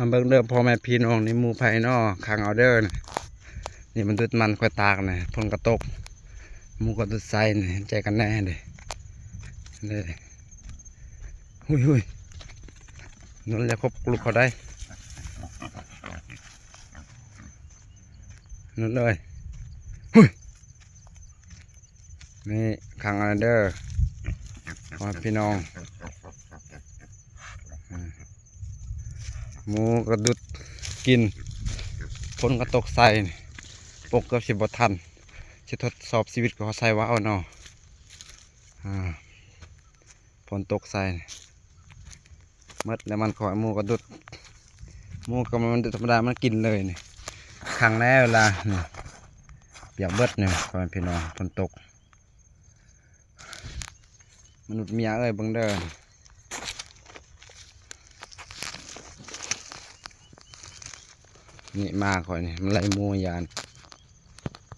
ມາເບິ່ງເດີພໍ່ແມ່ພີ່ນ້ອງ ນີ້ໝູ່ໃຜເນາະ ຂັງເອົາເດີ. ນີ້ມັນດຸດມັນຂ້ອຍຕາກນີ້ ຝົນກໍຕົກ ໝູກໍດຸດໃສ່ນີ້ ໃຈກັນແນ່ເດ້ ເດ້. ຫຸຍຫຸຍ ນຸ່ນແລ້ວ ຄົບລຸກເຂົາໄດ້ ນຸ່ນເອີຍ ຫຸຍ. ນີ້ຂັງເອົາເດີ ພໍ່ແມ່ພີ່ນ້ອງ ອາ ໝູກະດຸດກິນ ຝົນກະຕົກໃສ່ ປົກເກືອບຊິບໍ່ທັນ ຊິທົດສອບຊີວິດຂອງເຮົາໃສ່ວ່າເອົາເນາະ ອາ ຝົນຕົກໃສ່ ໝົດແລ້ວມັນຂ້ອຍ ໝູກະດຸດ ໝູກະມັນດຸດທຳມະດາ ມັນກິນເລີຍນີ້ ຂັງແນ່ເວລານີ້ ປຽກເບິດນີ້ ພໍ່ແມ່ພີ່ນ້ອງ ຝົນຕົກ ມະນຸດເມຍເອີຍ ເບິ່ງເດີ ນີ້ໝາຂ້ອຍນີ້ ມັນໄລ່ໝູ ຢ້ານ